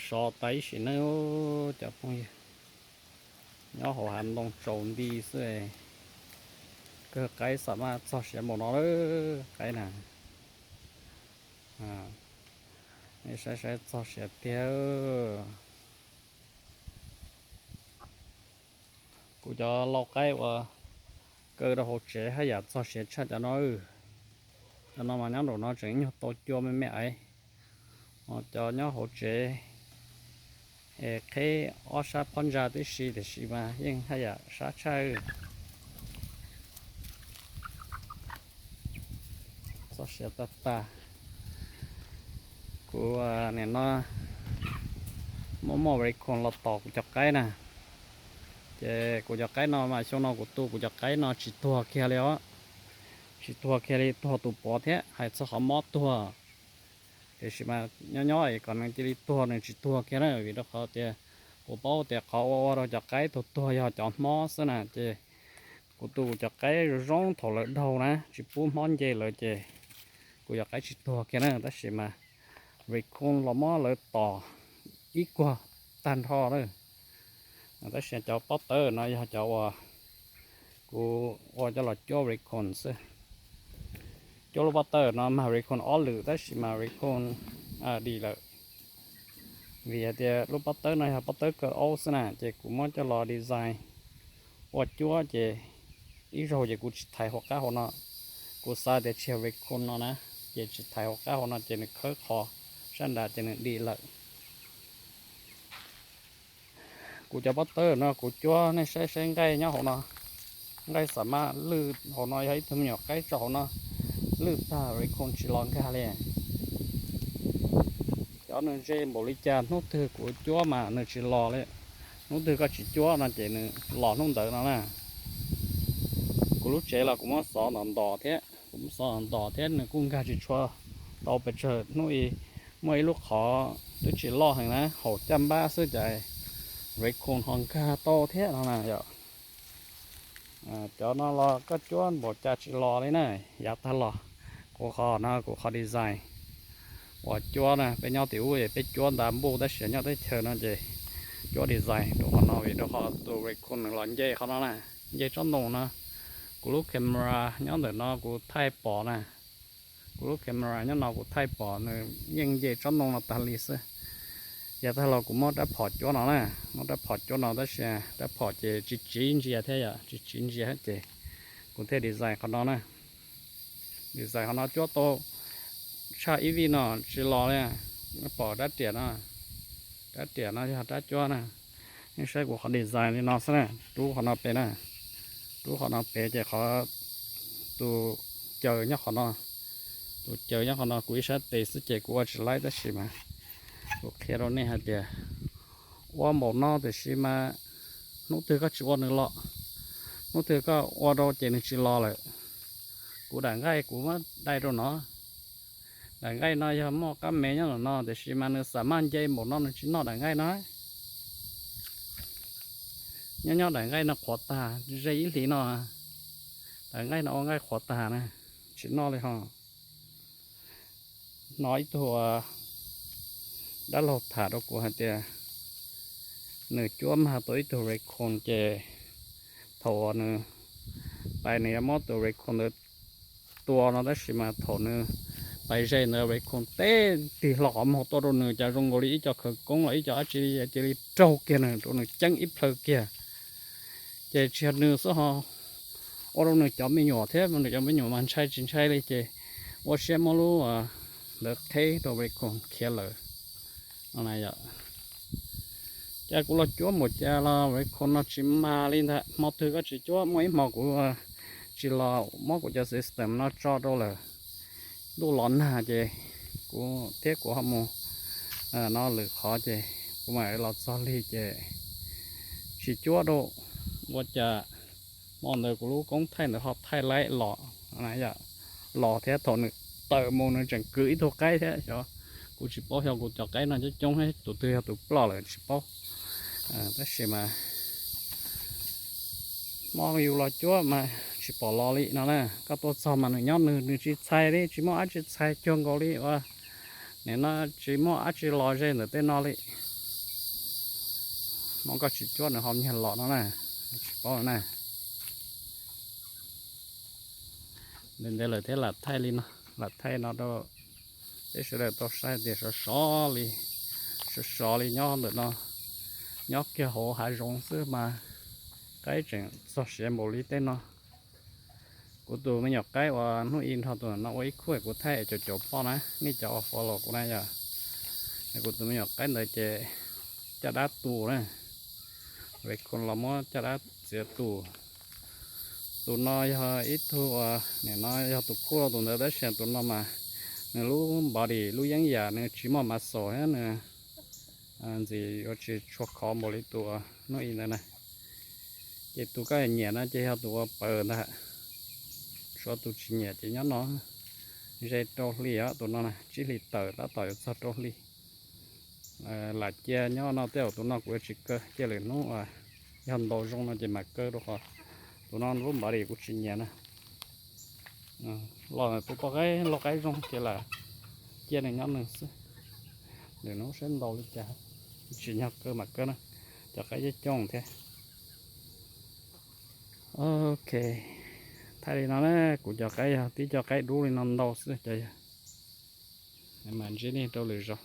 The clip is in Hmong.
Tso tas ib sim neej cov phooj ywg, nyob hauv hav ntoo tsaus nti xwb, kawg qaib xam maj txog siav npaum no lawm qaib na. Nej saib saib txog siav tiag. Kuv cov lau qaib uas kaw rau hauv tsev haj yam txog siav tshaj cov no. Cov no mas nyob nraum no tseem nyuag tau cua me me aiv. Cov nyob hauv tsev es qheb ob sab phab ntsa tib si tiam sis mas yeej haj yam sab tshaj. Txog siav tag tag. Kuv nim no muaj muaj raccoon los tom kuv cov qaib na. Ces kuv cov qaib no mas xyoo no kuv tu kuv cov qaib no tsis tuag kiag li os. Tsis tuag kiag li, tuag tus puav thiab hais txog qhov mob tuag. Tiam sis mas nyob nyob es kom nws cia li tuag nws tsis tuag kiag na, vim rau qhov tias kuv paub tias qhov ua ua rau cov qaib tuag tuag yog cov mob xwb na. Ces kuv tu kuv cov qaib zoo zoo thaum lawv daug na, tsis pub mob nce lawv ces kuv cov qaib tsis tuag kiag na. Tab sis mas raccoon los muab lawv tom ib kuag tag nrho lawm. Tab sis cov pob tawb no yog cov uas kuv ua coj los cuab raccoon xwb. Cuab lub pob tawb no mas raccoon ob lwm tab sis mas raccoon dim lawm. Vim hais tias lub pob tawb no yog pob tawb kaw aub xwb na, ces kuv muab coj los design ua cuab ces ib zaug ces kuv tsis thaiv hauv qab hauv no. Kuv xav tias tsis yog raccoon no na, ces tsis thaiv hauv qab hauv no ces nws khawb qhov sab nrad ces nws dim lawm. Kuv cov pob tawb no kuv cuab, nej saib saib nqaij nyob hauv no, nqaij xam maj lwj hauv no, yog ib tug me nyuam qaib tso hauv no lwj tag raccoon tsis los nkag li. Cov nws ntse npaum li cas hnub twg kuv cuab mas nws tsis los li. Hnub twg koj tsis cuab no ces nws los hnub ntawd no na. Kuv lub tsev los kuv muab xov ntos ntos thiab, kuv muab xov ntos ntos thiab nws kuj nkag tsis tshua tau pes tsawg. Hnub i muaj ib lub qhov twb tsis loj heev na, haum caj npab xwb cas raccoon ho nkag tau thiab no na yom. Cov no los koj cuab npaum cas tsis los li na. Yav tag los kuv qhov no kuv qhov design uas cuab na, peb nyob tim ub es peb cuab nta npuj tab sis nyob teb chaws no ces cuab design rau qhov no vim rau qhov tus raccoon nws los nce qhov no na, nce tsob ntoo no. Kuv lub camera nyob ntawm no kuv thaij pom na, kuv lub camera nyob no kuv thaij pom nws yeej nce tsob ntoo no tag li xwb. Yav tag los kuv muab rab phom cuab no na, muab rab phom cuab no tab sis rab phom ces tsis tsiv ntsia thiab yom, tsis tsiv ntsia ces kuv thiaj design qhov no na. Design qhov no cuab tau tshaj ib vij no tsis los li. Pom rab riam no, rab riam no yog rab cuab na. Nej saib kuv qhov design li no xwb na, rub qhov no pem na, rub qhov no pem ces qhov tus caws nyob qhov no, tus caws nyob qhov no kuv ib sab tes xwb ces kuv ua tsis laib tab sis mas kuv qhia rau nej hais tias ua npaum no tiam sis mas hnub twg koj tsis ua nws los, hnub twg koj ua rau ces nws tsis los lawm. Kuv daim nqaij kuv muab dai rau no, daim nqaij no yog muaj qab me nyob no tiam sis mas nws xam maj nce npaum no nws tsis noj daim nqaij no. Nyob nyob daim nqaij no qhuav tag, ze ib hlis no daim nqaij no ua nqaij qhuav tag na, tsis noj li ho. Hnov ib tug dab laug tham rau kuv hais tias nws cuab mag tau ib tug raccoon ces thaum uas nws pais nws yuav muab tus raccoon ntawd tua no tab sis mas thaum nws pais ze ntawd raccoon teb tig hlo qhov muag tuaj rau nws cas zoo nkaus li ib co khawv koob los ib co dab tsi cia li raug kiag nws rau nws ceeb ib plhaw kiag. Ces tsis yog nws xwb ho, ua rau nws cov me nyuam thiab, nws cov me nyuam mas ntshai tsis ntshai li ces ua siab muab lub ntawd qheb rau raccoon khiav lawm no na yom. Cas kuv los cuab npaum cas los raccoon no tsis mag li ntag. Hmo twg koj tsis cuab, muaj ib hmo kuv tsis los muab kuv cov system no tso rau lawm, ntuj los nag ces kuv thiab kuv ho mus no lwm qhov ces kuv mam los txog lig ces tsis cuab rau. Ua cas hmo ntawd kuv lub koob thaij ntawd ho thaij laib los, los thiab thaum nws tawm mus nws tseem kwv ib tug qaib thiab xyov. Kuv tsis paub xyov kuv cov qaib no coob coob tus twg yog tus ploj lawm tsis paub. Tab sis mas hmo yus los cuab mas tsis pom los li no na. Koj tuaj txog mas nws nyob nws, nws tsis txhais li, tsis muaj dab tsi txhais cuag nkaus li ua nim no tsis muaj dab tsi los ze ntawm tej no li. Hmoob koj tsis cuab nws ho nyiag los no na, tsis paub na. Ntev ntev lawm thiab lam thaij li no, lam thaij no rau peb sawv daws tau saib tias sov sov li, sov sov li nyob ntawm no, nyob kiag hauv hav zoov xwb mas qaib tseem txog siav npaum li tej no. Kuv tus me nyuam qaib uas hnub i nrog tus no ua ib khub kuv thaij caum caum poj na, nej cov uas follow kuv na yom. Kuv tus me nyuam qaib ntawd ces caj dab tu na, raccoon los muab caj dab txiav tu. Tus no yog ib tug uas nim no yog tus khub rau tus ntawd tab sis tus no mas nws lub body lub yeeb yam nws tsis muaj muscle thiab nws ntxim yuav tsis tshua khov npaum li tus hnub i ntawd na. Ces tus koj nyiam no ces yog tus ua paws ntag, tshuav tus tsis nyiam ces nyob no. Ze rau hli os, tus no na tsib hlis tawm tab tom yuav txog rau hli. Lam cia nyob no tej zaum tus no kuv yuav tsis kaw, cia lwm hnub yog ntaus zoo no ces mam kaw rau qhov tus no lub body kuv tsis nyiam na. Los tus poj qaib lau qaib zoo ces lam cia nws nyob nws xwb. Lwm hnub saib ntaus li cas, tsim nyog kaw mam kaw na, cov qaib coob coob thiab. Ok, thaij li no na, kuv cov qaib yog tib co qaib dub li no ntau xwb cov yog. Mam ntsib nej rau lwm zaus.